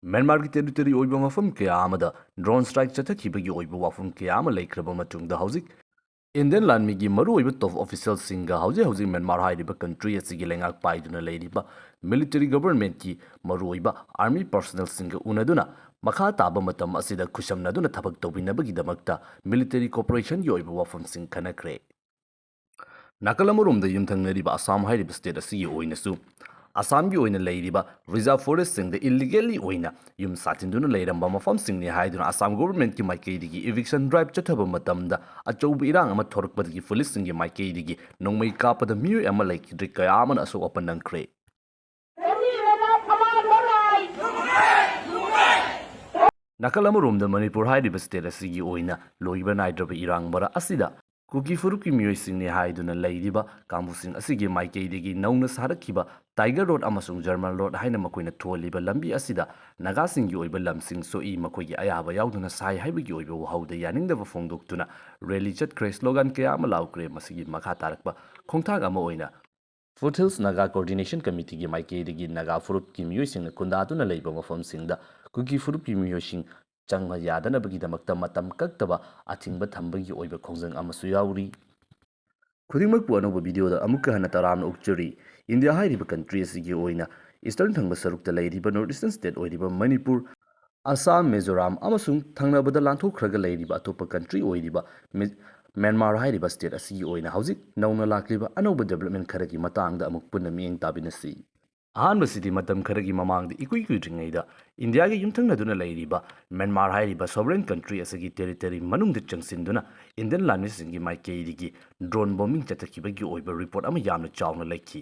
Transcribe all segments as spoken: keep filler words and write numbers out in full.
ꯃ꯭ꯌꯥꯟꯃꯥꯔꯒꯤ territory ꯑꯣꯏꯕ ꯃꯐꯝ ꯀꯌꯥ ꯑꯃꯗ drone strike ꯆꯠꯊꯈꯤꯕꯒꯤ ꯑꯣꯏꯕ ꯋꯥꯐꯝ ꯀꯌꯥ ꯑꯃ ꯂꯩꯈ꯭ꯔꯕ ꯃꯇꯨꯡꯗ, ꯍꯧꯖꯤꯛ Indian ꯂꯥꯟꯃꯤꯒꯤ ꯃꯔꯨꯑꯣꯏꯕ top officialꯁꯤꯡꯒ ꯍꯧꯖꯤꯛ ꯍꯧꯖꯤꯛ ꯃ꯭ꯌꯥꯟꯃꯥꯔ ꯍꯥꯏꯔꯤꯕ country ꯑꯁꯤꯒꯤ ꯂꯩꯉꯥꯛ ꯄꯥꯏꯗꯨꯅ ꯂꯩꯔꯤꯕ military governmentꯀꯤ ꯃꯔꯨꯑꯣꯏꯕ army personnelꯁꯤꯡꯒ ꯎꯅꯗꯨꯅ, ꯃꯈꯥ ꯇꯥꯕ ꯃꯇꯝ ꯑꯁꯤꯗ ꯈꯨꯠꯁꯝꯅꯗꯨꯅ ꯊꯕꯛ ꯇꯧꯃꯤꯟꯅꯕꯒꯤꯗꯃꯛꯇ military cooperationꯒꯤ ꯑꯣꯏꯕ ꯋꯥꯐꯝꯁꯤꯡ ꯈꯟꯅꯈ꯭ꯔꯦ꯫ ꯅꯥꯀꯜ ꯑꯃꯔꯣꯝꯗ ꯌꯨꯝꯊꯪꯅꯔꯤꯕ ꯑꯁꯥꯝ ꯍꯥꯏꯔꯤꯕ state ꯑꯁꯤꯒꯤ ꯑꯣꯏꯅꯁꯨ, ꯑꯁꯥꯝꯒꯤ ꯑꯣꯏꯅ ꯂꯩꯔꯤꯕ reserve forestꯁꯤꯡꯗ illegally ꯑꯣꯏꯅ ꯌꯨꯝ ꯁꯥꯖꯤꯟꯗꯨꯅ ꯂꯩꯔꯝꯕ ꯃꯐꯝꯁꯤꯡꯅꯤ ꯍꯥꯏꯗꯨꯅ ꯑꯁꯥꯝ governmentꯀꯤ ꯃꯥꯏꯀꯩꯗꯒꯤ eviction drive ꯆꯠꯊꯕ ꯃꯇꯝꯗ ꯑꯆꯧꯕ ꯏꯔꯥꯡ ꯑꯃ ꯊꯣꯔꯛꯄꯗꯒꯤ policeꯁꯤꯡꯒꯤ ꯃꯥꯏꯀꯩꯗꯒꯤ ꯅꯣꯡꯃꯩ ꯀꯥꯞꯄꯗ ꯃꯤꯑꯣꯏ ꯑꯃ ꯂꯩꯈꯤꯗ꯭ꯔꯦ, ꯀꯌꯥ ꯑꯃꯅ ꯑꯁꯣꯛ ꯑꯄꯟ ꯅꯪꯈ꯭ꯔꯦ꯫ ꯅꯥꯀꯜ ꯑꯃꯔꯣꯝꯗ ꯃꯅꯤꯄꯨꯔ ꯍꯥꯏꯔꯤꯕ state ꯑꯁꯤꯒꯤ ꯑꯣꯏꯅ ꯂꯣꯏꯕ ꯅꯥꯏꯗ꯭ꯔꯕ ꯏꯔꯥꯡ ꯃꯔꯛ ꯑꯁꯤꯗ ꯀꯨꯀꯤ ꯐꯨꯔꯨꯞꯀꯤ ꯃꯤꯑꯣꯏꯁꯤꯡꯅꯤ ꯍꯥꯏꯗꯨꯅ ꯂꯩꯔꯤꯕ ꯀꯥꯡꯕꯨꯁꯤꯡ ꯑꯁꯤꯒꯤ ꯃꯥꯏꯀꯩꯗꯒꯤ ꯅꯧꯅ ꯁꯥꯔꯛꯈꯤꯕ Tiger Road ꯑꯃꯁꯨꯡ German Road ꯍꯥꯏꯅ ꯃꯈꯣꯏꯅ ꯊꯣꯜꯂꯤꯕ ꯂꯝꯕꯤ ꯑꯁꯤꯗ ꯅꯥꯒꯥꯁꯤꯡꯒꯤ ꯑꯣꯏꯕ ꯂꯝꯁꯤꯡ ꯁꯣꯛꯏ, ꯃꯈꯣꯏꯒꯤ ꯑꯌꯥꯕ ꯌꯥꯎꯗꯅ ꯁꯥꯏ ꯍꯥꯏꯕꯒꯤ ꯑꯣꯏꯕ ꯋꯥꯍꯧꯗ ꯌꯥꯅꯤꯡꯗꯕ ꯐꯣꯡꯗꯣꯛꯇꯨꯅ rally ꯆꯠꯈ꯭ꯔꯦ, slogan ꯀꯌꯥ ꯑꯃ ꯂꯥꯎꯈ꯭ꯔꯦ꯫ ꯃꯁꯤꯒꯤ ꯃꯈꯥ ꯇꯥꯔꯛꯄ ꯈꯣꯡꯊꯥꯡ ꯑꯃ ꯑꯣꯏꯅ Foothills Naga Coordination Committeeꯒꯤ ꯃꯥꯏꯀꯩꯗꯒꯤ ꯅꯥꯒꯥ ꯐꯨꯔꯨꯞꯀꯤ ꯃꯤꯑꯣꯏꯁꯤꯡꯅ ꯈꯨꯟꯗꯥꯗꯨꯅ ꯂꯩꯕ ꯃꯐꯝꯁꯤꯡꯗ ꯀꯨꯀꯤ ꯐꯨꯔꯨꯞꯀꯤ ꯃꯤꯑꯣꯏꯁꯤꯡ ꯆꯪꯕ ꯌꯥꯗꯅꯕꯒꯤꯗꯃꯛꯇ ꯃꯇꯝ ꯀꯛꯇꯕ ꯑꯊꯤꯡꯕ ꯊꯝꯕꯒꯤ ꯑꯣꯏꯕ ꯈꯣꯡꯖꯪ ꯑꯃꯁꯨ ꯌꯥꯎꯔꯤ꯫ ꯈꯨꯗꯤꯡꯃꯛꯄꯨ ꯑꯅꯧꯕ videoꯗ ꯑꯃꯨꯛꯀ ꯍꯟꯅ ꯇꯔꯥꯝꯅ ꯑꯣꯛꯆꯔꯤ꯫ ꯏꯟꯗꯤꯌꯥ ꯍꯥꯏꯔꯤꯕ country ꯑꯁꯤꯒꯤ ꯑꯣꯏꯅ eastern ꯊꯪꯕ ꯁꯔꯨꯛꯇ ꯂꯩꯔꯤꯕ north eastern state ꯑꯣꯏꯔꯤꯕ ꯃꯅꯤꯄꯨꯔ, ꯑꯁꯥꯝ, ꯃꯤꯖꯣꯔꯥꯝ ꯑꯃꯁꯨꯡ ꯊꯪꯅꯕꯗ ꯂꯥꯟꯊꯣꯛꯈ꯭ꯔꯒ ꯂꯩꯔꯤꯕ ꯑꯇꯣꯞꯄ country ꯑꯣꯏꯔꯤꯕ ꯃꯤ-, ꯃ꯭ꯌꯥꯟꯃꯥꯔ ꯍꯥꯏꯔꯤꯕ state ꯑꯁꯤꯒꯤ ꯑꯣꯏꯅ ꯍꯧꯖꯤꯛ ꯅꯧꯅ ꯂꯥꯛꯂꯤꯕ ꯑꯅꯧꯕ development ꯈꯔꯒꯤ ꯃꯇꯥꯡꯗ ꯑꯃꯨꯛ ꯄꯨꯟꯅ ꯃꯤꯠꯌꯦꯡ ꯇꯥꯃꯤꯟꯅꯁꯤ꯫ ꯑꯍꯥꯟꯕꯁꯤꯗꯤ ꯃꯇꯝ ꯈꯔꯒꯤ ꯃꯃꯥꯡꯗ ꯏꯀꯨꯏ ꯀꯨꯏꯗ꯭ꯔꯤꯉꯩꯗ ꯏꯟꯗꯤꯌꯥꯒ ꯌꯨꯝꯊꯪꯅꯗꯨꯅ ꯂꯩꯔꯤꯕ ꯃ꯭ꯌꯥꯟꯃꯥꯔ ꯍꯥꯏꯔꯤꯕ sovereign country ꯑꯁꯤꯒꯤ territory ꯃꯅꯨꯡꯗ ꯆꯪꯁꯤꯟꯗꯨꯅ Indian ꯂꯥꯟꯃꯤꯁꯤꯡꯒꯤ ꯃꯥꯏꯀꯩꯗꯒꯤ drone bombing ꯆꯠꯊꯈꯤꯕꯒꯤ ꯑꯣꯏꯕ report ꯑꯃ ꯌꯥꯝꯅ ꯆꯥꯎꯅ ꯂꯩꯈꯤ꯫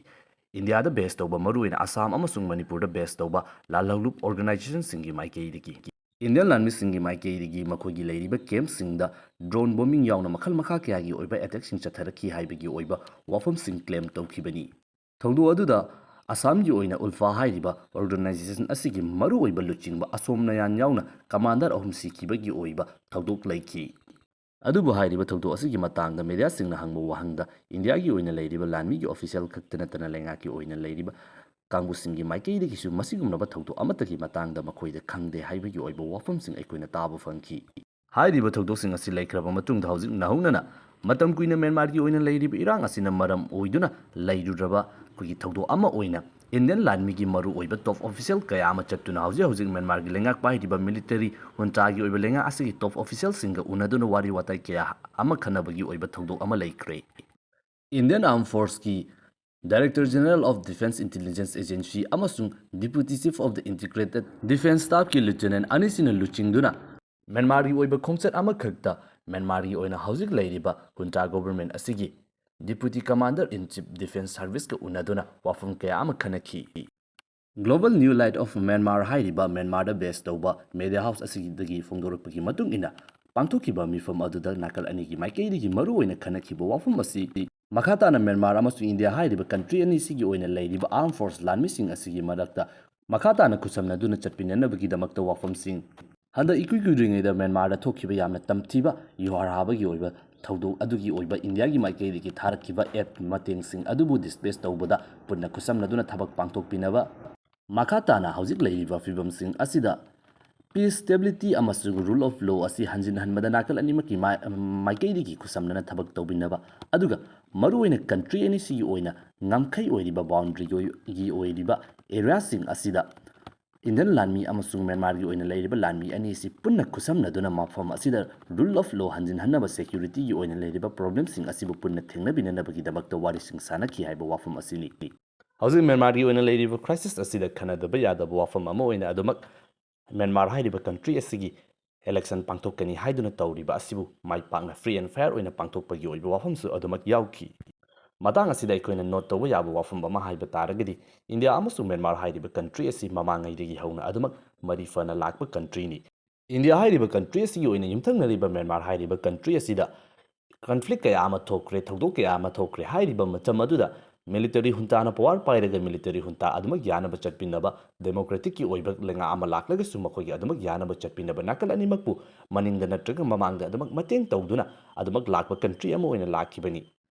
ꯏꯟꯗꯤꯌꯥꯗ base ꯇꯧꯕ, ꯃꯔꯨꯑꯣꯏꯅ ꯑꯁꯥꯝ ꯑꯃꯁꯨꯡ ꯃꯅꯤꯄꯨꯔꯗ base ꯇꯧꯕ ꯂꯥꯜꯍꯧꯂꯨꯞ organizationꯁꯤꯡꯒꯤ ꯃꯥꯏꯀꯩꯗꯒꯤ, Indian ꯂꯥꯟꯃꯤꯁꯤꯡꯒꯤ ꯃꯥꯏꯀꯩꯗꯒꯤ ꯃꯈꯣꯏꯒꯤ ꯂꯩꯔꯤꯕ campꯁꯤꯡꯗ drone bombing ꯌꯥꯎꯅ ꯃꯈꯜ ꯃꯈꯥ ꯀꯌꯥꯒꯤ ꯑꯣꯏꯕ attackꯁꯤꯡ ꯆꯠꯊꯔꯛꯈꯤ ꯍꯥꯏꯕꯒꯤ ꯑꯣꯏꯕ ꯋꯥꯐꯝꯁꯤꯡ claim ꯇꯧꯈꯤꯕꯅꯤ꯫ ꯊꯧꯗꯣꯛ ꯑꯗꯨꯗ ꯑꯁꯥꯝꯒꯤ ꯑꯣꯏꯅ ꯎꯜꯐꯥ ꯍꯥꯏꯔꯤꯕ organization ꯑꯁꯤꯒꯤ ꯃꯔꯨꯑꯣꯏꯕ ꯂꯨꯆꯤꯡꯕ ꯑꯁꯣꯝ ꯅꯌꯥꯟ ꯌꯥꯎꯅ commander ꯑꯍꯨꯝ ꯁꯤꯈꯤꯕꯒꯤ ꯑꯣꯏꯕ ꯊꯧꯗꯣꯛ ꯂꯩꯈꯤ꯫ ꯑꯗꯨꯕꯨ ꯍꯥꯏꯔꯤꯕ ꯊꯧꯗꯣꯛ ꯑꯁꯤꯒꯤ ꯃꯇꯥꯡꯗ mediaꯁꯤꯡꯅ ꯍꯪꯕ ꯋꯥꯍꯪꯗ ꯏꯟꯗꯤꯌꯥꯒꯤ ꯑꯣꯏꯅ ꯂꯩꯔꯤꯕ ꯂꯥꯟꯃꯤꯒꯤ official ꯈꯛꯇ ꯅꯠꯇꯅ ꯂꯩꯉꯥꯛꯀꯤ ꯑꯣꯏꯅ ꯂꯩꯔꯤꯕ ꯀꯥꯡꯕꯨꯁꯤꯡꯒꯤ ꯃꯥꯏꯀꯩꯗꯒꯤꯁꯨ ꯃꯁꯤꯒꯨꯝꯂꯕ ꯊꯧꯗꯣꯛ ꯑꯃꯠꯇꯒꯤ ꯃꯇꯥꯡꯗ ꯃꯈꯣꯏꯗ ꯈꯪꯗꯦ ꯍꯥꯏꯕꯒꯤ ꯑꯣꯏꯕ ꯋꯥꯐꯝꯁꯤꯡ ꯑꯩꯈꯣꯏꯅ ꯇꯥꯕ ꯐꯪꯈꯤ꯫ ꯍꯥꯏꯔꯤꯕ ꯊꯧꯗꯣꯛꯁꯤꯡ ꯑꯁꯤ ꯂꯩꯈ꯭ꯔꯕ ꯃꯇꯨꯡꯗ ꯍꯧꯖꯤꯛ ꯅꯧꯍꯧꯅꯅ ꯃꯇꯝ ꯀꯨꯏꯅ ꯃ꯭ꯌꯥꯟꯃꯥꯔꯒꯤ ꯑꯣꯏꯅ ꯂꯩꯔꯤꯕ ꯏꯔꯥꯡ ꯑꯁꯤꯅ ꯃꯔꯝ ꯑꯣꯏꯗꯨꯅ ꯂꯩꯔꯨꯔꯕ ꯑꯩꯈꯣꯏꯒꯤ ꯊꯧꯗꯣꯛ ꯑꯃ ꯑꯣꯏꯅ ꯏꯟꯗꯤꯌꯟ ꯂꯥꯟꯃꯤꯒꯤ ꯃꯔꯨꯑꯣꯏꯕ ꯇꯣꯞ ꯑꯣꯐꯤꯁꯤꯌꯦꯜ ꯀꯌꯥ ꯑꯃ ꯆꯠꯇꯨꯅ ꯍꯧꯖꯤꯛ ꯍꯧꯖꯤꯛ ꯃ꯭ꯌꯥꯟꯃꯥꯔꯒꯤ ꯂꯩꯉꯥꯛ ꯄꯥꯏꯔꯤꯕ ꯃꯤꯂꯤꯇꯔꯤ ꯍꯨꯟꯇꯥꯒꯤ ꯑꯣꯏꯕ ꯂꯩꯉꯥꯛ ꯑꯁꯤꯒꯤ ꯇꯣꯞ ꯑꯣꯐꯤꯁꯤꯌꯦꯜꯁꯤꯡꯒ ꯎꯅꯗꯨꯅ ꯋꯥꯔꯤ ꯋꯥꯇꯥꯏ ꯀꯌꯥ ꯑꯃ ꯈꯟꯅꯕꯒꯤ ꯑꯣꯏꯕ ꯊꯧꯗꯣꯛ ꯑꯃ ꯂꯩꯈ꯭ꯔꯦ꯫ ꯏꯟꯗꯤꯌꯟ ꯑꯥꯔꯝ ꯐꯣꯔꯁꯀꯤ Director General of Defence Intelligence Agency ꯑꯃꯁꯨꯡ Deputy Chief of the Integrated Defence Staffꯀꯤ Lieutenant ꯑꯅꯤꯁꯤꯅ ꯂꯨꯆꯤꯡꯗꯨꯅ ꯃ꯭ꯌꯥꯟꯃꯥꯔꯒꯤ ꯑꯣꯏꯕ ꯈꯣꯡꯆꯠ ꯑꯃꯈꯛꯇ ꯃ꯭ꯌꯥꯟꯃꯥꯔꯒꯤ ꯑꯣꯏꯅ ꯍꯧꯖꯤꯛ ꯂꯩꯔꯤꯕ ꯍꯨꯟꯇꯥ ꯒꯣꯚꯔꯟꯃꯦꯟꯠ ꯑꯁꯤꯒꯤ Deputy Commander in Chief Defence Serviceꯀ ꯎꯅꯗꯨꯅ ꯋꯥꯐꯝ ꯀꯌꯥ ꯑꯃ ꯈꯟꯅꯈꯤ꯫ Global New Light of Myanmar ꯍꯥꯏꯔꯤꯕ ꯃ꯭ꯌꯥꯟꯃꯥꯔꯗ ꯕꯦꯁ ꯇꯧꯕ ꯃꯦꯗꯤꯌꯥ ꯍꯥꯎꯁ ꯑꯁꯤꯗꯒꯤ ꯐꯣꯡꯗꯣꯔꯛꯄꯒꯤ ꯃꯇꯨꯡ ꯏꯟꯅ, ꯄꯥꯡꯊꯣꯛꯈꯤꯕ ꯃꯤꯐꯝ ꯑꯗꯨꯗ ꯅꯥꯀꯜ ꯑꯅꯤꯒꯤ ꯃꯥꯏꯀꯩꯗꯒꯤ ꯃꯔꯨꯑꯣꯏꯅ ꯈꯟꯅꯈꯤꯕ ꯋꯥꯐꯝ ꯑꯁꯤ ꯃꯈꯥ ꯇꯥꯅ ꯃ꯭ꯌꯥꯟꯃꯥꯔ ꯑꯃꯁꯨꯡ ꯏꯟꯗꯤꯌꯥ ꯍꯥꯏꯔꯤꯕ ꯀꯟꯇ꯭ꯔꯤ ꯑꯅꯤꯁꯤꯒꯤ ꯑꯣꯏꯅ ꯂꯩꯔꯤꯕ ꯑꯥꯔꯝ ꯐꯣꯔꯁ ꯂꯥꯟꯃꯤꯁꯤꯡ ꯑꯁꯤꯒꯤ ꯃꯔꯛꯇ ꯃꯈꯥ ꯇꯥꯅ ꯈꯨꯠꯁꯝꯅꯗꯨꯅ ꯆꯠꯃꯤꯟꯅꯅꯕꯒꯤꯗꯃꯛꯇ ꯋꯥꯐꯝꯁꯤꯡ꯫ ꯍꯟꯗꯛ ꯏꯀꯨꯏ ꯀꯨꯏꯗ꯭ꯔꯤꯉꯩꯗ ꯃ꯭ꯌꯥꯟꯃꯥꯔꯗ ꯊꯣꯛꯈꯤꯕ ꯌꯥꯝꯅ ꯇꯝꯊꯤꯕ ꯌꯨꯍꯥꯔ ꯍꯥꯕꯒꯤ ꯑꯣꯏꯕ ꯊꯧꯗꯣꯛ ꯑꯗꯨꯒꯤ ꯑꯣꯏꯕ ꯏꯟꯗꯤꯌꯥꯒꯤ ꯃꯥꯏꯀꯩꯗꯒꯤ ꯊꯥꯔꯛꯈꯤꯕ ꯑꯦꯗ ꯃꯇꯦꯡꯁꯤꯡ ꯑꯗꯨꯕꯨ ꯗꯤꯁꯄꯦꯁ ꯇꯧꯕꯗ ꯄꯨꯟꯅ ꯈꯨꯠꯁꯝꯅꯗꯨꯅ ꯊꯕꯛ ꯄꯥꯡꯊꯣꯛꯄꯤꯅꯕ꯫ ꯃꯈꯥ ꯇꯥꯅ ꯍꯧꯖꯤꯛ ꯂꯩꯔꯤꯕ ꯐꯤꯕꯝꯁꯤꯡ ꯑꯁꯤꯗ peace, stability ꯑꯃꯁꯨꯡ rule of law ꯑꯁꯤ ꯍꯟꯖꯤꯟꯍꯟꯕꯗ ꯅꯥꯀꯜ ꯑꯅꯤꯃꯛꯀꯤ ꯃꯥꯏ-, ꯃꯥꯏꯀꯩꯗꯒꯤ ꯈꯨꯠꯁꯝꯅꯅ ꯊꯕꯛ ꯇꯧꯃꯤꯟꯅꯕ, ꯑꯗꯨꯒ ꯃꯔꯨꯑꯣꯏꯅ ꯀꯟꯇ꯭ꯔꯤ ꯑꯅꯤꯁꯤꯒꯤ ꯑꯣꯏꯅ ꯉꯝꯈꯩ ꯑꯣꯏꯔꯤꯕ ꯕꯥꯎꯟꯗꯔꯤꯒꯤ ꯑꯣꯏꯔꯤꯕ ꯑꯦꯔꯤꯌꯥꯁꯤꯡ ꯑꯁꯤꯗ ꯏꯟꯗꯤꯌꯟ ꯂꯥꯟꯃꯤ ꯑꯃꯁꯨꯡ ꯃ꯭ꯌꯥꯟꯃꯥꯔꯒꯤ ꯑꯣꯏꯅ ꯂꯩꯔꯤꯕ ꯂꯥꯟꯃꯤ ꯑꯅꯤ ꯑꯁꯤ ꯄꯨꯟꯅ ꯈꯨꯠꯁꯝꯅꯗꯨꯅ ꯃꯐꯝ ꯑꯁꯤꯗ rule of law ꯍꯟꯖꯤꯟꯍꯟꯅꯕ, ꯁꯦꯀ꯭ꯌꯨꯔꯤꯇꯤꯒꯤ ꯑꯣꯏꯅ ꯂꯩꯔꯤꯕ ꯄ꯭ꯔꯣꯕ꯭ꯂꯦꯝꯁꯤꯡ ꯑꯁꯤꯕꯨ ꯄꯨꯟꯅ ꯊꯦꯡꯅꯕꯤꯅꯅꯕꯒꯤꯗꯃꯛꯇ ꯋꯥꯔꯤꯁꯤꯡ ꯁꯥꯟꯅꯈꯤ ꯍꯥꯏꯕ ꯋꯥꯐꯝ ꯑꯁꯤꯅꯤ꯫ ꯍꯧꯖꯤꯛ ꯃ꯭ꯌꯥꯟꯃꯥꯔꯒꯤ ꯑꯣꯏꯅ ꯂꯩꯔꯤꯕ ꯀ꯭ꯔꯥꯏꯁꯤꯁ ꯑꯁꯤꯗ ꯈꯟꯅꯗꯕ ꯌꯥꯗꯕ ꯋꯥꯐꯝ ꯑꯃ ꯑꯣꯏꯅ ꯑꯗꯨꯃꯛ ꯃ꯭ꯌꯥꯟꯃꯥꯔ ꯍꯥꯏꯔꯤꯕ ꯀꯟꯇ꯭ꯔꯤ ꯑꯁꯤꯒꯤ ꯏꯂꯦꯛꯁꯟ ꯄꯥꯡꯊꯣꯛꯀꯅꯤ ꯍꯥꯏꯗꯨꯅ ꯇꯧꯔꯤꯕ ꯑꯁꯤꯕꯨ ꯃꯥꯏ ꯄꯥꯛꯅ free and fair ꯑꯣꯏꯅ ꯄꯥꯡꯊꯣꯛꯄꯒꯤ ꯑꯣꯏꯕ ꯋꯥꯐꯝꯁꯨ ꯑꯗꯨꯃꯛ ꯌꯥꯎꯈꯤ꯫ ꯃꯇꯥꯡ ꯑꯁꯤꯗ ꯑꯩꯈꯣꯏꯅ ꯅꯣꯠ ꯇꯧꯕ ꯌꯥꯕ ꯋꯥꯐꯝ ꯑꯃ ꯍꯥꯏꯕ ꯇꯥꯔꯒꯗꯤ, ꯏꯟꯗꯤꯌꯥ ꯑꯃꯁꯨꯡ ꯃ꯭ꯌꯥꯟꯃꯥꯔ ꯍꯥꯏꯔꯤꯕ ꯀꯟꯇ꯭ꯔꯤ ꯑꯁꯤ ꯃꯃꯥꯡꯉꯩꯗꯒꯤ ꯍꯧꯅ ꯑꯗꯨꯃꯛ ꯃꯔꯤ ꯐꯅ ꯂꯥꯛꯄ ꯀꯟꯇ꯭ꯔꯤꯅꯤ꯫ ꯏꯟꯗꯤꯌꯥ ꯍꯥꯏꯔꯤꯕ ꯀꯟꯇ꯭ꯔꯤ ꯑꯁꯤꯒꯤ ꯑꯣꯏꯅ ꯌꯨꯝꯊꯪꯅꯔꯤꯕ ꯃ꯭ꯌꯥꯟꯃꯥꯔ ꯍꯥꯏꯔꯤꯕ ꯀꯟꯇ꯭ꯔꯤ ꯑꯁꯤꯗ ꯀꯟꯐ꯭ꯂꯤꯛ ꯀꯌꯥ ꯑꯃ ꯊꯣꯛꯈ꯭ꯔꯦ, ꯊꯧꯗꯣꯛ ꯀꯌꯥ ꯑꯃ ꯊꯣꯛꯈ꯭ꯔꯦ꯫ ꯍꯥꯏꯔꯤꯕ ꯃꯇꯝ ꯑꯗꯨꯗ ꯃꯤꯂꯤꯇꯔꯤ ꯍꯨꯟꯇꯥꯅ ꯄꯋꯥꯔ ꯄꯥꯏꯔꯒ ꯃꯤꯂꯤꯇꯔꯤ ꯍꯨꯟꯇꯥ ꯑꯗꯨꯃꯛ ꯌꯥꯅꯕ ꯆꯠꯃꯤꯟꯅꯕ, ꯗꯦꯃꯣꯀ꯭ꯔꯦꯇꯤꯛꯀꯤ ꯑꯣꯏꯕ ꯂꯩꯉꯥꯛ ꯑꯃ ꯂꯥꯛꯂꯒꯁꯨ ꯃꯈꯣꯏꯒꯤ ꯑꯗꯨꯃꯛ ꯌꯥꯅꯕ ꯆꯠꯃꯤꯟꯅꯕ, ꯅꯥꯀꯜ ꯑꯅꯤꯃꯛꯄꯨ ꯃꯅꯤꯡꯗ ꯅꯠꯇ꯭ꯔꯒ ꯃꯃꯥꯡꯗ ꯑꯗꯨꯃꯛ ꯃꯇꯦꯡ ꯇꯧꯗꯨꯅ ꯑꯗꯨꯃꯛ ꯂꯥꯛꯄ ꯀꯟꯇ꯭ꯔꯤ ꯑꯃ ꯑꯣꯏꯅ ꯂꯥꯛꯈꯤꯕꯅꯤ꯫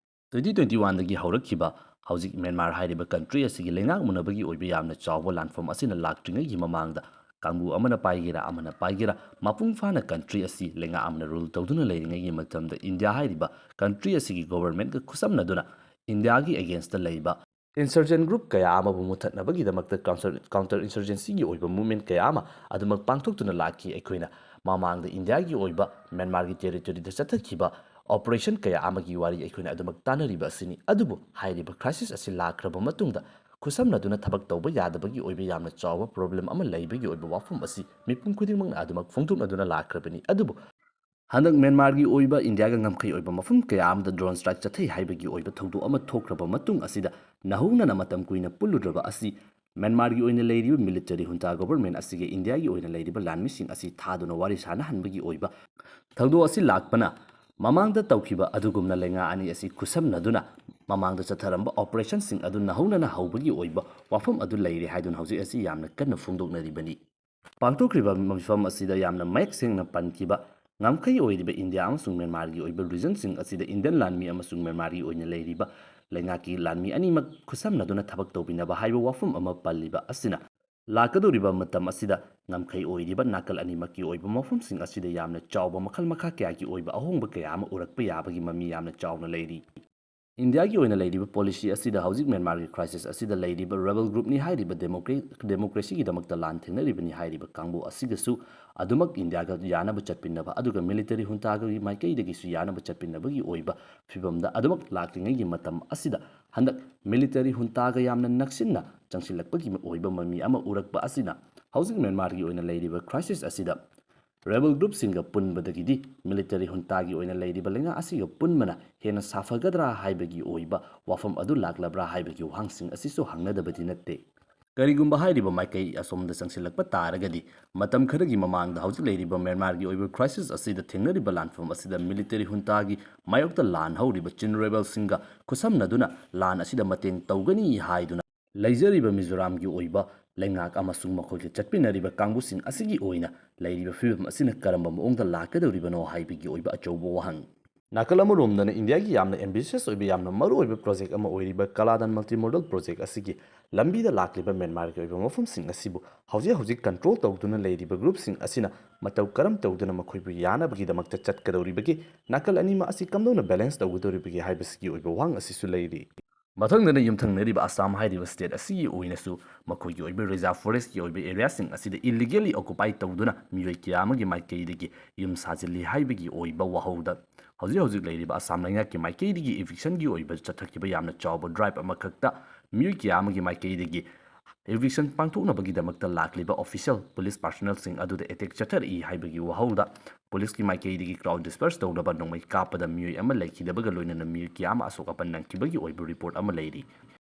Twenty twenty oneꯗꯒꯤ ꯍꯧꯔꯛꯈꯤꯕ ꯍꯧꯖꯤꯛ ꯃ꯭ꯌꯥꯟꯃꯥꯔ ꯍꯥꯏꯔꯤꯕ ꯀꯟꯇ꯭ꯔꯤ ꯑꯁꯤꯒꯤ ꯂꯩꯉꯥꯛ ꯃꯨꯟꯅꯕꯒꯤ ꯑꯣꯏꯕ ꯌꯥꯝꯅ ꯆꯥꯎꯕ ꯂꯥꯟꯐꯝ ꯑꯁꯤꯅ ꯂꯥꯛꯇ꯭ꯔꯤꯉꯩꯒꯤ ꯃꯃꯥꯡꯗ ꯀꯥꯡꯕꯨ ꯑꯃꯅ ꯄꯥꯏꯒꯦꯔꯥ ꯑꯃꯅ ꯄꯥꯏꯒꯦꯔꯥ, ꯃꯄꯨꯡ ꯐꯥꯅ ꯀꯟꯇ꯭ꯔꯤ ꯑꯁꯤ ꯂꯩꯉꯥꯛ ꯑꯃꯅ ꯔꯨꯜ ꯇꯧꯗꯨꯅ ꯂꯩꯔꯤꯉꯩꯒꯤ ꯃꯇꯝꯗ ꯏꯟꯗꯤꯌꯥ ꯍꯥꯏꯔꯤꯕ ꯀꯟꯇ꯭ꯔꯤ ꯑꯁꯤꯒꯤ ꯒꯣꯚꯔꯟꯃꯦꯟꯠꯀ ꯈꯨꯠꯁꯝꯅꯗꯨꯅ ꯏꯟꯗꯤꯌꯥꯒꯤ ꯑꯦꯒꯦꯟꯁꯇ ꯂꯩꯕ ꯏꯟꯁꯔꯖꯦꯟ ꯒ꯭ꯔꯨꯞ ꯀꯌꯥ ꯑꯃꯕꯨ ꯃꯨꯊꯠꯅꯕꯒꯤꯗꯃꯛꯇ ꯀꯥꯎꯟꯇꯔ, ꯀꯥꯎꯟꯇꯔ ꯏꯟꯁꯔꯖꯦꯟꯁꯤꯒꯤ ꯑꯣꯏꯕ ꯃꯨꯞꯃꯦꯟꯠ ꯀꯌꯥ ꯑꯃ ꯑꯗꯨꯃꯛ ꯄꯥꯡꯊꯣꯛꯇꯨꯅ ꯂꯥꯛꯈꯤ꯫ ꯑꯩꯈꯣꯏꯅ ꯃꯃꯥꯡꯗ ꯏꯟꯗꯤꯌꯥꯒꯤ ꯑꯣꯏꯕ ꯃ꯭ꯌꯥꯟꯃꯥꯔꯒꯤ ꯇꯦꯔꯤꯇꯣꯔꯤꯗ ꯆꯠꯊꯈꯤꯕ ꯑꯣꯄꯔꯦꯁꯟ ꯀꯌꯥ ꯑꯃꯒꯤ ꯋꯥꯔꯤ ꯑꯩꯈꯣꯏꯅ ꯑꯗꯨꯃꯛ ꯇꯥꯟꯅꯔꯤꯕ ꯑꯁꯤꯅꯤ꯫ ꯑꯗꯨꯕꯨ ꯍꯥꯏꯔꯤꯕ ꯀ꯭ꯔꯥꯏꯁꯤꯁ ꯑꯁꯤ ꯂꯥꯛꯈ꯭ꯔꯕ ꯃꯇꯨꯡꯗ ꯈꯨꯠꯁꯝꯅꯗꯨꯅ ꯊꯕꯛ ꯇꯧꯕ ꯌꯥꯗꯕꯒꯤ ꯑꯣꯏꯕ ꯌꯥꯝꯅ ꯆꯥꯎꯕ ꯄ꯭ꯔꯣꯕ꯭ꯂꯦꯝ ꯑꯃ ꯂꯩꯕꯒꯤ ꯑꯣꯏꯕ ꯋꯥꯐꯝ ꯑꯁꯤ ꯃꯤꯄꯨꯝ ꯈꯨꯗꯤꯡꯃꯛꯅ ꯑꯗꯨꯃꯛ ꯐꯣꯡꯗꯣꯛꯅꯗꯨꯅ ꯂꯥꯛꯈ꯭ꯔꯕꯅꯤ꯫ ꯑꯗꯨꯕꯨ ꯍꯟꯗꯛ ꯃ꯭ꯌꯥꯟꯃꯥꯔꯒꯤ ꯑꯣꯏꯕ ꯏꯟꯗꯤꯌꯥꯒ ꯉꯝꯈꯩ ꯑꯣꯏꯕ ꯃꯐꯝ ꯀꯌꯥ ꯑꯃꯗ ꯗ꯭ꯔꯣꯟ ꯁ꯭ꯇ꯭ꯔꯥꯏꯛ ꯆꯠꯊꯩ ꯍꯥꯏꯕꯒꯤ ꯑꯣꯏꯕ ꯊꯧꯗꯣꯛ ꯑꯃ ꯊꯣꯛꯈ꯭ꯔꯕ ꯃꯇꯨꯡ ꯑꯁꯤꯗ ꯅꯧꯍꯧꯅꯅ ꯃꯇꯝ ꯀꯨꯏꯅ ꯄꯨꯜꯂꯨꯗ꯭ꯔꯕ ꯑꯁꯤ ꯃ꯭ꯌꯥꯟꯃꯥꯔꯒꯤ ꯑꯣꯏꯅ ꯂꯩꯔꯤꯕ ꯃꯤꯂꯤꯇꯔꯤ ꯍꯨꯟꯇꯥ ꯒꯣꯚꯔꯟꯃꯦꯟꯠ ꯑꯁꯤꯒ ꯏꯟꯗꯤꯌꯥꯒꯤ ꯑꯣꯏꯅ ꯂꯩꯔꯤꯕ ꯂꯥꯟꯃꯤꯁꯤꯡ ꯑꯁꯤ ꯊꯥꯗꯨꯅ ꯋꯥꯔꯤ ꯁꯥꯅꯍꯟꯕꯒꯤ ꯑꯣꯏꯕ ꯊꯧꯗꯣꯛ ꯑꯁꯤ ꯂꯥꯛꯄꯅ ꯃꯃꯥꯡꯗ ꯇꯧꯈꯤꯕ ꯑꯗꯨꯒꯨꯝꯅ ꯂꯩꯉꯥꯛ ꯑꯅꯤ ꯑꯁꯤ ꯈꯨꯠꯁꯝꯅꯗꯨꯅ ꯃꯃꯥꯡꯗ ꯆꯠꯊꯔꯝꯕ ꯑꯣꯄꯔꯦꯁꯟꯁꯤꯡ ꯑꯗꯨ ꯅꯧꯍꯧꯅꯅ ꯍꯧꯕꯒꯤ ꯑꯣꯏꯕ ꯋꯥꯐꯝ ꯑꯗꯨ ꯂꯩꯔꯦ ꯍꯥꯏꯗꯨꯅ ꯍꯧꯖꯤꯛ ꯑꯁꯤ ꯌꯥꯝꯅ ꯀꯟꯅ ꯐꯣꯡꯗꯣꯛꯅꯔꯤꯕꯅꯤ꯫ ꯄꯥꯡꯊꯣꯛꯈ꯭ꯔꯤꯕ ꯃꯤꯐꯝ ꯑꯁꯤꯗ ꯌꯥꯝꯅ ꯃꯌꯦꯛ ꯁꯦꯡꯅ ꯄꯟꯈꯤꯕ ꯉꯝꯈꯩ ꯑꯣꯏꯔꯤꯕ ꯏꯟꯗꯤꯌꯥ ꯑꯃꯁꯨꯡ ꯃ꯭ꯌꯥꯟꯃꯥꯔꯒꯤ ꯑꯣꯏꯕ ꯔꯤꯖꯟꯁꯤꯡ ꯑꯁꯤꯗ ꯏꯟꯗꯤꯌꯟ ꯂꯥꯟꯃꯤ ꯑꯃꯁꯨꯡ ꯃ꯭ꯌꯥꯟꯃꯥꯔꯒꯤ ꯑꯣꯏꯅ ꯂꯩꯔꯤꯕ ꯂꯩꯉꯥꯛꯀꯤ ꯂꯥꯟꯃꯤ ꯑꯅꯤꯃꯛ ꯈꯨꯠꯁꯝꯅꯗꯨꯅ ꯊꯕꯛ ꯇꯧꯃꯤꯟꯅꯕ ꯍꯥꯏꯕ ꯋꯥꯐꯝ ꯑꯃ ꯄꯜꯂꯤꯕ ꯑꯁꯤꯅ ꯂꯥꯛꯀꯗꯧꯔꯤꯕ ꯃꯇꯝ ꯑꯁꯤꯗ ꯉꯝꯈꯩ ꯑꯣꯏꯔꯤꯕ ꯅꯥꯀꯜ ꯑꯅꯤꯃꯛꯀꯤ ꯑꯣꯏꯕ ꯃꯐꯝꯁꯤꯡ ꯑꯁꯤꯗ ꯌꯥꯝꯅ ꯆꯥꯎꯕ ꯃꯈꯜ ꯃꯈꯥ ꯀꯌꯥꯒꯤ ꯑꯣꯏꯕ ꯑꯍꯣꯡꯕ ꯀꯌꯥ ꯑꯃ ꯎꯔꯛꯄ ꯌꯥꯕꯒꯤ ꯃꯃꯤ ꯌꯥꯝꯅ ꯆꯥꯎꯅ ꯂꯩꯔꯤ꯫ ꯏꯟꯗꯤꯌꯥꯒꯤ ꯑꯣꯏꯅ ꯂꯩꯔꯤꯕ ꯄꯣꯂꯤꯁꯤ ꯑꯁꯤꯗ ꯍꯧꯖꯤꯛ ꯃ꯭ꯌꯥꯟꯃꯥꯔꯒꯤ ꯀ꯭ꯔꯥꯏꯁꯤꯁ ꯑꯁꯤꯗ ꯂꯩꯔꯤꯕ ꯔꯦꯕꯦꯜ ꯒ꯭ꯔꯨꯞꯅꯤ ꯍꯥꯏꯔꯤꯕ ꯗꯦꯃꯣꯀ꯭ꯔꯦ-, ꯗꯦꯃꯣꯀ꯭ꯔꯦꯁꯤꯒꯤꯗꯃꯛꯇ ꯂꯥꯟ ꯊꯦꯡꯅꯔꯤꯕꯅꯤ ꯍꯥꯏꯔꯤꯕ ꯀꯥꯡꯕꯨ ꯑꯁꯤꯒꯁꯨ ꯑꯗꯨꯃꯛ ꯏꯟꯗꯤꯌꯥꯒ ꯌꯥꯅꯕ ꯆꯠꯃꯤꯟꯅꯕ, ꯑꯗꯨꯒ ꯃꯤꯂꯤꯇꯔꯤ ꯍꯨꯟꯇꯥꯒꯤ ꯃꯥꯏꯀꯩꯗꯒꯤꯁꯨ ꯌꯥꯅꯕ ꯆꯠꯃꯤꯟꯅꯕꯒꯤ ꯑꯣꯏꯕ ꯐꯤꯕꯝꯗ ꯑꯗꯨꯃꯛ ꯂꯥꯛꯂꯤꯉꯩꯒꯤ ꯃꯇꯝ ꯑꯁꯤꯗ ꯍꯟꯗꯛ ꯃꯤꯂꯤꯇꯔꯤ ꯍꯨꯟꯇꯥꯒ ꯌꯥꯝꯅ ꯅꯛꯁꯤꯟꯅ ꯆꯪꯁꯤꯜꯂꯛꯄꯒꯤ ꯑꯣꯏꯕ ꯃꯃꯤ ꯑꯃ ꯎꯔꯛꯄ ꯑꯁꯤꯅ ꯍꯧꯖꯤꯛ ꯃ꯭ꯌꯥꯟꯃꯥꯔꯒꯤ ꯑꯣꯏꯅ ꯂꯩꯔꯤꯕ ꯀ꯭ꯔꯥꯏꯁꯤꯁ ꯑꯁꯤꯗ ꯔꯦꯕꯦꯜ ꯒ꯭ꯔꯨꯞꯁꯤꯡꯒ ꯄꯨꯟꯕꯗꯒꯤꯗꯤ ꯃꯤꯂꯤꯇꯔꯤ ꯍꯨꯟꯇꯥꯒꯤ ꯑꯣꯏꯅ ꯂꯩꯔꯤꯕ ꯂꯩꯉꯥꯛ ꯑꯁꯤꯒ ꯄꯨꯟꯕꯅ ꯍꯦꯟꯅ ꯁꯥꯐꯒꯗ꯭ꯔꯥ ꯍꯥꯏꯕꯒꯤ ꯑꯣꯏꯕ ꯋꯥꯐꯝ ꯑꯗꯨ ꯂꯥꯛꯂꯕ꯭ꯔꯥ ꯍꯥꯏꯕꯒꯤ ꯋꯥꯍꯪꯁꯤꯡ ꯑꯁꯤꯁꯨ ꯍꯪꯅꯗꯕꯗꯤ ꯅꯠꯇꯦ꯫ ꯀꯔꯤꯒꯨꯝꯕ ꯍꯥꯏꯔꯤꯕ ꯃꯥꯏꯀꯩ ꯑꯁꯣꯝꯗ ꯆꯪꯁꯤꯜꯂꯛꯄ ꯇꯥꯔꯒꯗꯤ, ꯃꯇꯝ ꯈꯔꯒꯤ ꯃꯃꯥꯡꯗ ꯍꯧꯖꯤꯛ ꯂꯩꯔꯤꯕ ꯃ꯭ꯌꯥꯟꯃꯥꯔꯒꯤ ꯑꯣꯏꯕ ꯀ꯭ꯔꯥꯏꯁꯤꯁ ꯑꯁꯤꯗ ꯊꯦꯡꯅꯔꯤꯕ ꯂꯥꯟꯐꯝ ꯑꯁꯤꯗ ꯃꯤꯂꯤꯇꯔꯤ ꯍꯨꯟꯇꯥꯒꯤ ꯃꯥꯌꯣꯛꯇ ꯂꯥꯟ ꯍꯧꯔꯤꯕ ꯆꯤꯟ ꯔꯦꯕꯦꯜꯁꯤꯡꯒ ꯈꯨꯠꯁꯝꯅꯗꯨꯅ ꯂꯥꯟ ꯑꯁꯤꯗ ꯃꯇꯦꯡ ꯇꯧꯒꯅꯤ ꯍꯥꯏꯗꯨꯅ ꯂꯩꯖꯔꯤꯕ ꯃꯤꯖꯣꯔꯥꯝꯒꯤ ꯑꯣꯏꯕ ꯂꯩꯉꯥꯛ ꯑꯃꯁꯨꯡ ꯃꯈꯣꯏꯒ ꯆꯠꯃꯤꯟꯅꯔꯤꯕ ꯀꯥꯡꯕꯨꯁꯤꯡ ꯑꯁꯤꯒꯤ ꯑꯣꯏꯅ ꯂꯩꯔꯤꯕ ꯐꯤꯕꯝ ꯑꯁꯤꯅ ꯀꯔꯝꯕ ꯃꯑꯣꯡꯗ ꯂꯥꯛꯀꯗꯧꯔꯤꯕꯅꯣ ꯍꯥꯏꯕꯒꯤ ꯑꯣꯏꯕ ꯑꯆꯧꯕ ꯋꯥꯍꯪ꯫ ꯅꯥꯀꯜ ꯑꯃꯔꯣꯝꯗꯅ ꯏꯟꯗꯤꯌꯥꯒꯤ ꯌꯥꯝꯅ ꯑꯦꯝꯕꯤꯁꯤꯌꯁ ꯑꯣꯏꯕ, ꯌꯥꯝꯅ ꯃꯔꯨꯑꯣꯏꯕ ꯄ꯭ꯔꯣꯖꯦꯛ ꯑꯃ ꯑꯣꯏꯔꯤꯕ ꯀꯥꯂꯥꯗꯥꯟ ꯃꯜꯇꯤ ꯃꯣꯗꯜ ꯄ꯭ꯔꯣꯖꯦꯛ ꯑꯁꯤꯒꯤ ꯂꯝꯕꯤꯗ ꯂꯥꯛꯂꯤꯕ ꯃ꯭ꯌꯥꯟꯃꯥꯔꯒꯤ ꯑꯣꯏꯕ ꯃꯐꯝꯁꯤꯡ ꯑꯁꯤꯕꯨ ꯍꯧꯖꯤꯛ ꯍꯧꯖꯤꯛ ꯀꯟꯇ꯭ꯔꯣꯜ ꯇꯧꯗꯨꯅ ꯂꯩꯔꯤꯕ ꯒ꯭ꯔꯨꯞꯁꯤꯡ ꯑꯁꯤꯅ ꯃꯇꯧ ꯀꯔꯝ ꯇꯧꯗꯨꯅ ꯃꯈꯣꯏꯕꯨ ꯌꯥꯅꯕꯒꯤꯗꯃꯛꯇ ꯆꯠꯀꯗꯧꯔꯤꯕꯒꯦ, ꯅꯥꯀꯜ ꯑꯅꯤꯃꯛ ꯑꯁꯤ ꯀꯝꯗꯧꯅ ꯕꯦꯂꯦꯟꯁ ꯇꯧꯒꯗꯧꯔꯤꯕꯒꯦ ꯍꯥꯏꯕꯁꯤꯒꯤ ꯑꯣꯏꯕ ꯋꯥꯍꯪ ꯑꯁꯤꯁꯨ ꯂꯩꯔꯤ꯫ ꯃꯊꯪꯗꯅ ꯌꯨꯝꯊꯪꯅꯔꯤꯕ ꯑꯁꯥꯝ ꯍꯥꯏꯔꯤꯕ ꯁ꯭ꯇꯦꯠ ꯑꯁꯤꯒꯤ ꯑꯣꯏꯅꯁꯨ ꯃꯈꯣꯏꯒꯤ ꯑꯣꯏꯕ ꯔꯤꯖꯥꯔꯚ ꯐꯣꯔꯦꯁ꯭ꯠꯀꯤ ꯑꯣꯏꯕ ꯑꯦꯔꯤꯌꯥꯁꯤꯡ ꯑꯁꯤꯗ ꯏꯂꯤꯒꯦꯜꯂꯤ ꯑꯣꯀꯨꯄꯥꯏ ꯇꯧꯗꯨꯅ ꯃꯤꯑꯣꯏ ꯀꯌꯥ ꯑꯃꯒꯤ ꯃꯥꯏꯀꯩꯗꯒꯤ ꯌꯨꯝ ꯁꯥꯖꯤꯜꯂꯤ ꯍꯥꯏꯕꯒꯤ ꯑꯣꯏꯕ ꯋꯥꯍꯧꯗ ꯍꯧꯖꯤꯛ ꯍꯧꯖꯤꯛ ꯂꯩꯔꯤꯕ ꯑꯁꯥꯝ ꯂꯩꯉꯥꯛꯀꯤ ꯃꯥꯏꯀꯩꯗꯒꯤ ꯏꯚꯤꯛꯁꯟꯒꯤ ꯑꯣꯏꯕ ꯆꯠꯊꯈꯤꯕ ꯌꯥꯝꯅ ꯆꯥꯎꯕ ꯗ꯭ꯔꯥꯏꯚ ꯑꯃꯈꯛꯇ ꯃꯤꯑꯣꯏ ꯀꯌꯥ ꯑꯃꯒꯤ ꯃꯥꯏꯀꯩꯗꯒꯤ ꯏꯚꯤꯛꯁꯟ ꯄꯥꯡꯊꯣꯛꯅꯕꯒꯤꯗꯃꯛꯇ ꯂꯥꯛꯂꯤꯕ ꯑꯣꯐꯤꯁꯤꯌꯦꯜ ꯄꯨꯂꯤꯁ ꯄꯥꯔꯁꯣꯅꯦꯜꯁꯤꯡ ꯑꯗꯨꯗ ꯑꯦꯇꯦꯛ ꯆꯠꯊꯔꯛꯏ ꯍꯥꯏꯕꯒꯤ ꯋꯥꯍꯧꯗ ꯄꯨꯂꯤꯁꯀꯤ ꯃꯥꯏꯀꯩꯗꯒꯤ ꯀ꯭ꯔꯥꯎꯗ ꯗꯤꯁꯄꯔꯁ ꯇꯧꯅꯕ ꯅꯣꯡꯃꯩ ꯀꯥꯞꯄꯗ ꯃꯤꯑꯣꯏ ꯑꯃ ꯂꯩꯈꯤꯗꯕꯒ ꯂꯣꯏꯅꯅ ꯃꯤꯑꯣꯏ ꯀꯌꯥ ꯑꯃ ꯑꯁꯣꯛ ꯑꯄꯟ ꯅꯪꯈꯤꯕꯒꯤ ꯑꯣꯏꯕ ꯔꯤꯄꯣꯔꯠ ꯑꯃ ꯂꯩꯔꯤ꯫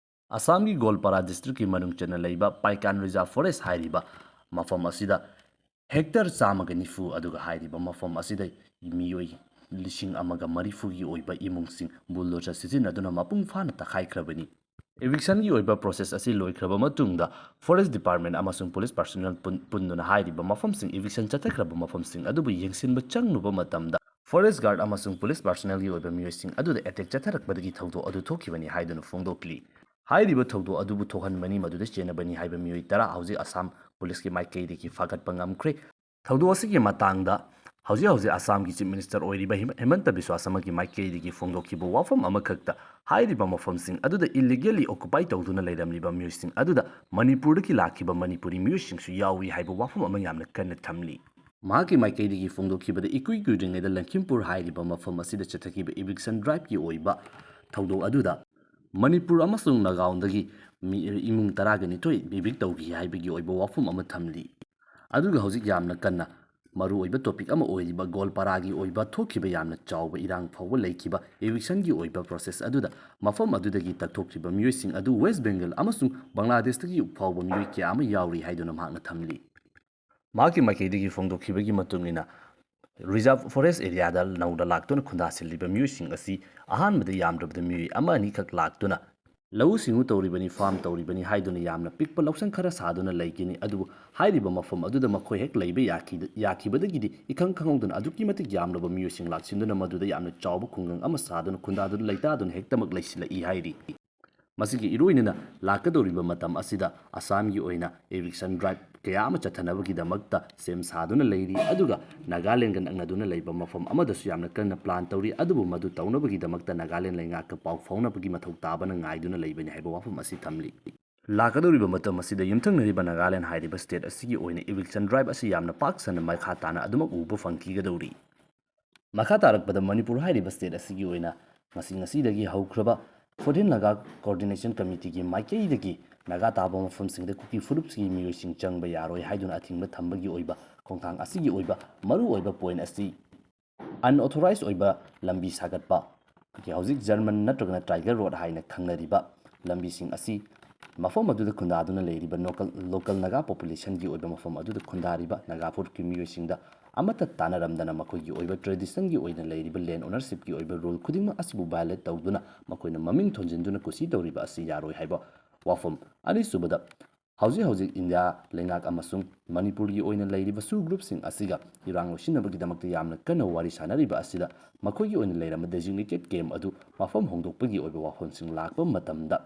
ꯑꯁꯥꯝꯒꯤ ꯒꯣꯜꯄꯥꯔꯥ ꯗꯤꯁꯇ꯭ꯔꯤꯛꯀꯤ ꯃꯅꯨꯡ ꯆꯟꯅ ꯂꯩꯕ ꯄꯥꯏꯀꯥꯟ ꯔꯤꯖꯥꯔꯚ ꯐꯣꯔꯦꯁ꯭ꯠ ꯍꯥꯏꯔꯤꯕ ꯃꯐꯝ ꯑꯁꯤꯗ ꯍꯦꯛꯇꯔ ꯆꯥꯝꯃꯒ ꯅꯤꯐꯨ, ꯑꯗꯨꯒ ꯍꯥꯏꯔꯤꯕ ꯃꯐꯝ ꯑꯁꯤꯗ ꯃꯤꯑꯣꯏ ꯂꯤꯁꯤꯡ ꯑꯃꯒ ꯃꯔꯤꯐꯨꯒꯤ ꯑꯣꯏꯕ ꯏꯃꯨꯡꯁꯤꯡ ꯕꯨꯜꯗꯣꯖꯔ ꯁꯤꯖꯤꯟꯅꯗꯨꯅ ꯃꯄꯨꯡ ꯐꯥꯅ ꯇꯛꯈꯥꯏꯈ꯭ꯔꯕꯅꯤ꯫ ꯏꯚꯤꯛꯁꯟꯒꯤ ꯑꯣꯏꯕ ꯄ꯭ꯔꯣꯁꯦꯁ ꯑꯁꯤ ꯂꯣꯏꯈ꯭ꯔꯕ ꯃꯇꯨꯡꯗ ꯐꯣꯔꯦꯁ꯭ꯠ ꯗꯤꯄꯥꯔꯠꯃꯦꯟꯠ ꯑꯃꯁꯨꯡ ꯄꯨꯂꯤꯁ ꯄꯥꯔꯁꯣꯅꯦꯜ ꯄꯨꯟ-, ꯄꯨꯟꯗꯨꯅ ꯍꯥꯏꯔꯤꯕ ꯃꯐꯝꯁꯤꯡ, ꯏꯚꯤꯛꯁꯟ ꯆꯠꯊꯈ꯭ꯔꯕ ꯃꯐꯝꯁꯤꯡ ꯑꯗꯨꯕꯨ ꯌꯦꯡꯁꯤꯟꯕ ꯆꯪꯂꯨꯕ ꯃꯇꯝꯗ ꯐꯣꯔꯦꯁ꯭ꯠ ꯒꯥꯔꯗ ꯑꯃꯁꯨꯡ ꯄꯨꯂꯤꯁ ꯄꯥꯔꯁꯣꯅꯦꯜꯒꯤ ꯑꯣꯏꯕ ꯃꯤꯑꯣꯏꯁꯤꯡ ꯑꯗꯨꯗ ꯑꯦꯇꯦꯛ ꯆꯠꯊꯔꯛꯄꯗꯒꯤ ꯊꯧꯗꯣꯛ ꯑꯗꯨ ꯊꯣꯛꯈꯤꯕꯅꯤ ꯍꯥꯏꯗꯨꯅ ꯐꯣꯡꯗꯣꯛꯂꯤ꯫ ꯍꯥꯏꯔꯤꯕ ꯊꯧꯗꯣꯛ ꯑꯗꯨꯕꯨ ꯊꯣꯛꯍꯟꯕꯅꯤ ꯃꯗꯨꯗ ꯆꯦꯟꯅꯕꯅꯤ ꯍꯥꯏꯕ ꯃꯤꯑꯣꯏ ꯇꯔꯥ ꯍꯧꯖꯤꯛ ꯑꯁꯥꯝ ꯄꯨꯂꯤꯁꯀꯤ ꯃꯥꯏꯀꯩꯗꯒꯤ ꯐꯥꯒꯠꯄ ꯉꯝꯈ꯭ꯔꯦ꯫ ꯊꯧꯗꯣꯛ ꯑꯁꯤꯒꯤ ꯃꯇꯥꯡꯗ ꯍꯧꯖꯤꯛ ꯍꯧꯖꯤꯛ ꯑꯁꯥꯝꯒꯤ ꯆꯤꯐ ꯃꯤꯅꯤꯁꯇꯔ ꯑꯣꯏꯔꯤꯕ ꯍꯤꯃ-, ꯍꯤꯃꯟꯇ ꯕꯤꯁ꯭ꯋ ꯁꯔꯃꯒꯤ ꯃꯥꯏꯀꯩꯗꯒꯤ ꯐꯣꯡꯗꯣꯛꯈꯤꯕ ꯋꯥꯐꯝ ꯑꯃꯈꯛꯇ ꯍꯥꯏꯔꯤꯕ ꯃꯐꯝꯁꯤꯡ ꯑꯗꯨꯗ ꯏꯂꯤꯒꯦꯜꯂꯤ ꯑꯣꯀꯨꯄꯥꯏ ꯇꯧꯗꯨꯅ ꯂꯩꯔꯝꯂꯤꯕ ꯃꯤꯑꯣꯏꯁꯤꯡ ꯑꯗꯨꯗ ꯃꯅꯤꯄꯨꯔꯗꯒꯤ ꯂꯥꯛꯈꯤꯕ ꯃꯅꯤꯄꯨꯔꯤ ꯃꯤꯑꯣꯏꯁꯤꯡꯁꯨ ꯌꯥꯎꯏ ꯍꯥꯏꯕ ꯋꯥꯐꯝ ꯑꯃ ꯌꯥꯝꯅ ꯀꯟꯅ ꯊꯝꯂꯤ꯫ ꯃꯍꯥꯛꯀꯤ ꯃꯥꯏꯀꯩꯗꯒꯤ ꯐꯣꯡꯗꯣꯛꯈꯤꯕꯗ ꯏꯀꯨꯏ ꯀꯨꯏꯗ꯭ꯔꯤꯉꯩꯗ ꯂꯪꯈꯤꯝꯄꯨꯔ ꯍꯥꯏꯔꯤꯕ ꯃꯐꯝ ꯑꯁꯤꯗ ꯆꯠꯊꯈꯤꯕ ꯏꯚꯤꯛꯁꯟ ꯗ꯭ꯔꯥꯏꯚꯀꯤ ꯑꯣꯏꯕ ꯊꯧꯗꯣꯛ ꯑꯗꯨꯗ ꯃꯅꯤꯄꯨꯔ ꯑꯃꯁꯨꯡ ꯅꯥꯒꯥꯎꯟꯗꯒꯤ ꯃꯤ-, ꯏꯃꯨꯡ ꯇꯔꯥꯒ ꯅꯤꯊꯣꯏ ꯏꯚꯤꯛ ꯇꯧꯈꯤ ꯍꯥꯏꯕꯒꯤ ꯑꯣꯏꯕ ꯋꯥꯐꯝ ꯑꯃ ꯊꯝꯂꯤ꯫ ꯑꯗꯨꯒ ꯍꯧꯖꯤꯛ ꯌꯥꯝꯅ ꯀꯟꯅ ꯃꯔꯨꯑꯣꯏꯕ ꯇꯣꯄꯤꯛ ꯑꯃ ꯑꯣꯏꯔꯤꯕ ꯒꯣꯜꯄꯥꯔꯥꯒꯤ ꯑꯣꯏꯕ ꯊꯣꯛꯈꯤꯕ ꯌꯥꯝꯅ ꯆꯥꯎꯕ ꯏꯔꯥꯡ ꯐꯥꯎꯕ ꯂꯩꯈꯤꯕ ꯏꯚꯤꯛꯁꯟꯒꯤ ꯑꯣꯏꯕ ꯄ꯭ꯔꯣꯁꯦꯁ ꯑꯗꯨꯗ ꯃꯐꯝ ꯑꯗꯨꯗꯒꯤ ꯇꯛꯊꯣꯛꯈꯤꯕ ꯃꯤꯑꯣꯏꯁꯤꯡ ꯑꯗꯨ ꯋꯦꯁ꯭ꯠ ꯕꯦꯡꯒꯜ ꯑꯃꯁꯨꯡ ꯕꯪꯒ꯭ꯂꯥꯗꯦꯁꯇꯒꯤ ꯐꯥꯎꯕ ꯃꯤꯑꯣꯏ ꯀꯌꯥ ꯑꯃ ꯌꯥꯎꯔꯤ ꯍꯥꯏꯗꯨꯅ ꯃꯍꯥꯛꯅ ꯊꯝꯂꯤ꯫ ꯃꯍꯥꯛꯀꯤ ꯃꯥꯏꯀꯩꯗꯒꯤ ꯐꯣꯡꯗꯣꯛꯈꯤꯕꯒꯤ ꯃꯇꯨꯡ ꯏꯟꯅ, ꯔꯤꯖꯥꯔꯚ ꯐꯣꯔꯦꯁ꯭ꯠ ꯑꯦꯔꯤꯌꯥꯗ ꯅꯧꯅ ꯂꯥꯛꯇꯨꯅ ꯈꯨꯟꯗꯥꯁꯤꯜꯂꯤꯕ ꯃꯤꯑꯣꯏꯁꯤꯡ ꯑꯁꯤ ꯑꯍꯥꯟꯕꯗ ꯌꯥꯝꯗ꯭ꯔꯕꯗ ꯃꯤꯑꯣꯏ ꯑꯃ ꯑꯅꯤꯈꯛ ꯂꯥꯛꯇꯨꯅ ꯂꯧꯎ ꯁꯤꯡꯎ ꯇꯧꯔꯤꯕꯅꯤ, ꯐꯥꯔꯝ ꯇꯧꯔꯤꯕꯅꯤ ꯍꯥꯏꯗꯨꯅ ꯌꯥꯝꯅ ꯄꯤꯛꯄ ꯂꯧꯁꯪ ꯈꯔ ꯁꯥꯗꯨꯅ ꯂꯩꯒꯅꯤ꯫ ꯑꯗꯨꯕꯨ ꯍꯥꯏꯔꯤꯕ ꯃꯐꯝ ꯑꯗꯨꯗ ꯃꯈꯣꯏ ꯍꯦꯛ ꯂꯩꯕ ꯌꯥꯈꯤ-, ꯌꯥꯈꯤꯕꯗꯒꯤꯗꯤ ꯏꯈꯪ ꯈꯪꯍꯧꯗꯅ ꯑꯗꯨꯛꯀꯤ ꯃꯇꯤꯛ ꯌꯥꯝꯂꯕ ꯃꯤꯑꯣꯏꯁꯤꯡ ꯂꯥꯛꯁꯤꯟꯗꯨꯅ ꯃꯗꯨꯗ ꯌꯥꯝꯅ ꯆꯥꯎꯕ ꯈꯨꯡꯒꯪ ꯑꯃ ꯁꯥꯗꯨꯅ ꯈꯨꯟꯗꯥꯗꯨꯅ ꯂꯩꯇꯥꯗꯨꯅ ꯍꯦꯛꯇꯃꯛ ꯂꯩꯁꯤꯜꯂꯛꯏ ꯍꯥꯏꯔꯤ꯫ ꯃꯁꯤꯒꯤ ꯏꯔꯣꯏꯅꯅ ꯂꯥꯛꯀꯗꯧꯔꯤꯕ ꯃꯇꯝ ꯑꯁꯤꯗ ꯑꯁꯥꯝꯒꯤ ꯑꯣꯏꯅ eviction drive ꯀꯌꯥ ꯑꯃ ꯆꯠꯊꯅꯕꯒꯤꯗꯃꯛꯇ ꯁꯦꯝ ꯁꯥꯗꯨꯅ ꯂꯩꯔꯤ꯫ ꯑꯗꯨꯒ ꯅꯥꯒꯥꯂꯦꯟꯒ ꯅꯛꯅꯗꯨꯅ ꯂꯩꯕ ꯃꯐꯝ ꯑꯃꯗꯁꯨ ꯌꯥꯝꯅ ꯀꯟꯅ plan ꯇꯧꯔꯤ꯫ ꯑꯗꯨꯕꯨ ꯃꯗꯨ ꯇꯧꯅꯕꯒꯤꯗꯃꯛꯇ ꯅꯥꯒꯥꯂꯦꯟ ꯂꯩꯉꯥꯛꯀ ꯄꯥꯎ ꯐꯥꯎꯅꯕꯒꯤ ꯃꯊꯧ ꯇꯥꯕꯅ ꯉꯥꯏꯗꯨꯅ ꯂꯩꯕꯅꯤ ꯍꯥꯏꯕ ꯋꯥꯐꯝ ꯑꯁꯤ ꯊꯝꯂꯤ꯫ ꯂꯥꯛꯀꯗꯧꯔꯤꯕ ꯃꯇꯝ ꯑꯁꯤꯗ ꯌꯨꯝꯊꯪꯅꯔꯤꯕ ꯅꯥꯒꯥꯂꯦꯟ ꯍꯥꯏꯔꯤꯕ state ꯑꯁꯤꯒꯤ ꯑꯣꯏꯅ eviction drive ꯑꯁꯤ ꯌꯥꯝꯅ ꯄꯥꯛ ꯁꯟꯅ ꯃꯈꯥ ꯇꯥꯅ ꯑꯗꯨꯃꯛ ꯎꯕ ꯐꯪꯈꯤꯒꯗꯧꯔꯤ꯫ ꯃꯈꯥ ꯇꯥꯔꯛꯄꯗ ꯃꯅꯤꯄꯨꯔ ꯍꯥꯏꯔꯤꯕ state ꯑꯁꯤꯒꯤ ꯑꯣꯏꯅ ꯉꯁꯤ ꯉꯁꯤꯗꯒꯤ ꯍꯧꯈ꯭ꯔꯕ Fourteen Naga Coordination Committeeꯒꯤ ꯃꯥꯏꯀꯩꯗꯒꯤ ꯅꯥꯒꯥ ꯇꯥꯕ ꯃꯐꯝꯁꯤꯡꯗ ꯀꯨꯀꯤ ꯐꯨꯔꯨꯞꯁꯤꯒꯤ ꯃꯤꯑꯣꯏꯁꯤꯡ ꯆꯪꯕ ꯌꯥꯔꯣꯏ ꯍꯥꯏꯗꯨꯅ ꯑꯊꯤꯡꯕ ꯊꯝꯕꯒꯤ ꯑꯣꯏꯕ ꯈꯣꯡꯊꯥꯡ ꯑꯁꯤꯒꯤ ꯑꯣꯏꯕ ꯃꯔꯨꯑꯣꯏꯕ point ꯑꯁꯤ unauthorized ꯑꯣꯏꯕ ꯂꯝꯕꯤ ꯁꯥꯒꯠꯄ, ꯑꯩꯈꯣꯏꯒꯤ ꯍꯧꯖꯤꯛ German ꯅꯠꯇ꯭ꯔꯒꯅ Tiger Road ꯍꯥꯏꯅ ꯈꯪꯅꯔꯤꯕ ꯂꯝꯕꯤꯁꯤꯡ ꯑꯁꯤ ꯃꯐꯝ ꯑꯗꯨꯗ ꯈꯨꯟꯗꯥꯗꯨꯅ ꯂꯩꯔꯤꯕ local, local ꯅꯥꯒꯥ populationꯒꯤ ꯑꯣꯏꯕ ꯃꯐꯝ ꯑꯗꯨꯗ ꯈꯨꯟꯗꯥꯔꯤꯕ ꯅꯥꯒꯥ ꯐꯨꯔꯨꯞꯀꯤ ꯃꯤꯑꯣꯏꯁꯤꯡꯗ ꯑꯃꯠꯇ ꯇꯥꯟꯅꯔꯝꯗꯅ ꯃꯈꯣꯏꯒꯤ ꯑꯣꯏꯕ traditionꯒꯤ ꯑꯣꯏꯅ ꯂꯩꯔꯤꯕ land ownershipꯀꯤ ꯑꯣꯏꯕ rule ꯈꯨꯗꯤꯡꯃꯛ ꯑꯁꯤꯕꯨ violate ꯇꯧꯗꯨꯅ ꯃꯈꯣꯏꯅ ꯃꯃꯤꯡ ꯊꯣꯟꯖꯤꯟꯗꯨꯅ ꯀꯨꯁꯤ ꯇꯧꯔꯤꯕ ꯑꯁꯤ ꯌꯥꯔꯣꯏ ꯍꯥꯏꯕ ꯋꯥꯐꯝ꯫ ꯑꯅꯤꯁꯨꯕꯗ, ꯍꯧꯖꯤꯛ ꯍꯧꯖꯤꯛ ꯏꯟꯗꯤꯌꯥ ꯂꯩꯉꯥꯛ ꯑꯃꯁꯨꯡ ꯃꯅꯤꯄꯨꯔꯒꯤ ꯑꯣꯏꯅ ꯂꯩꯔꯤꯕ SoO groupꯁꯤꯡ ꯑꯁꯤꯒ ꯏꯔꯥꯡ ꯂꯣꯏꯁꯤꯟꯅꯕꯒꯤꯗꯃꯛꯇ ꯌꯥꯝꯅ ꯀꯟꯅ ꯋꯥꯔꯤ ꯁꯥꯅꯔꯤꯕ ꯑꯁꯤꯗ ꯃꯈꯣꯏꯒꯤ ꯑꯣꯏꯅ ꯂꯩꯔꯝꯕ designated camp ꯑꯗꯨ ꯃꯐꯝ ꯍꯣꯡꯗꯣꯛꯄꯒꯤ ꯑꯣꯏꯕ ꯋꯥꯐꯝꯁꯤꯡ ꯂꯥꯛꯄ ꯃꯇꯝꯗ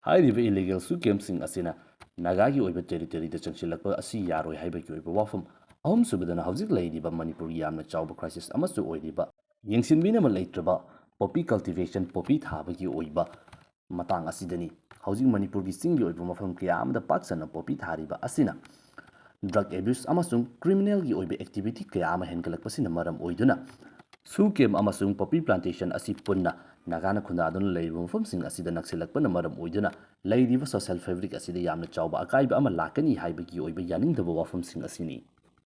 ꯍꯥꯏꯔꯤꯕ illegal SoO campꯁꯤꯡ ꯑꯁꯤꯅ ꯅꯥꯒꯥꯒꯤ ꯑꯣꯏꯕ territoryꯗ ꯆꯪꯁꯤꯜꯂꯛꯄ ꯑꯁꯤ ꯌꯥꯔꯣꯏ ꯍꯥꯏꯕꯒꯤ ꯑꯣꯏꯕ ꯋꯥꯐꯝ꯫ ꯑꯍꯨꯝꯁꯨꯕꯗꯅ ꯍꯧꯖꯤꯛ ꯂꯩꯔꯤꯕ ꯃꯅꯤꯄꯨꯔꯒꯤ ꯌꯥꯝꯅ ꯆꯥꯎꯕ crisis ꯑꯃꯁꯨ ꯑꯣꯏꯔꯤꯕ ꯌꯦꯡꯁꯤꯟꯕꯤꯅꯕ ꯂꯩꯇ꯭ꯔꯕ poppy cultivation, poppy ꯊꯥꯕꯒꯤ ꯑꯣꯏꯕ ꯃꯇꯥꯡ ꯑꯁꯤꯗꯅꯤ꯫ ꯍꯧꯖꯤꯛ ꯃꯅꯤꯄꯨꯔꯒꯤ ꯆꯤꯡꯒꯤ ꯑꯣꯏꯕ ꯃꯐꯝ ꯀꯌꯥ ꯑꯃꯗ ꯄꯥꯛ ꯁꯟꯅ poppy ꯊꯥꯔꯤꯕ ꯑꯁꯤꯅ drug abuse ꯑꯃꯁꯨꯡ criminalꯒꯤ ꯑꯣꯏꯕ activity ꯀꯌꯥ ꯑꯃ ꯍꯦꯟꯒꯠꯂꯛꯄꯁꯤꯅ ꯃꯔꯝ ꯑꯣꯏꯗꯨꯅ SoO camp ꯑꯃꯁꯨꯡ poppy plantation ꯑꯁꯤ ꯄꯨꯟꯅ ꯅꯥꯒꯥꯅ ꯈꯨꯟꯗꯥꯗꯨꯅ ꯂꯩꯔꯤꯕ ꯃꯐꯝꯁꯤꯡ ꯑꯁꯤꯗ ꯅꯛꯁꯤꯜꯂꯛꯄꯅ ꯃꯔꯝ ꯑꯣꯏꯗꯨꯅ ꯂꯩꯔꯤꯕ social fabric ꯑꯁꯤꯗ ꯌꯥꯝꯅ ꯆꯥꯎꯕ ꯑꯀꯥꯏꯕ ꯑꯃ ꯂꯥꯛꯀꯅꯤ ꯍꯥꯏꯕꯒꯤ ꯑꯣꯏꯕ ꯌꯥꯅꯤꯡꯗꯕ ꯋꯥꯐꯝꯁꯤꯡ ꯑꯁꯤꯅꯤ꯫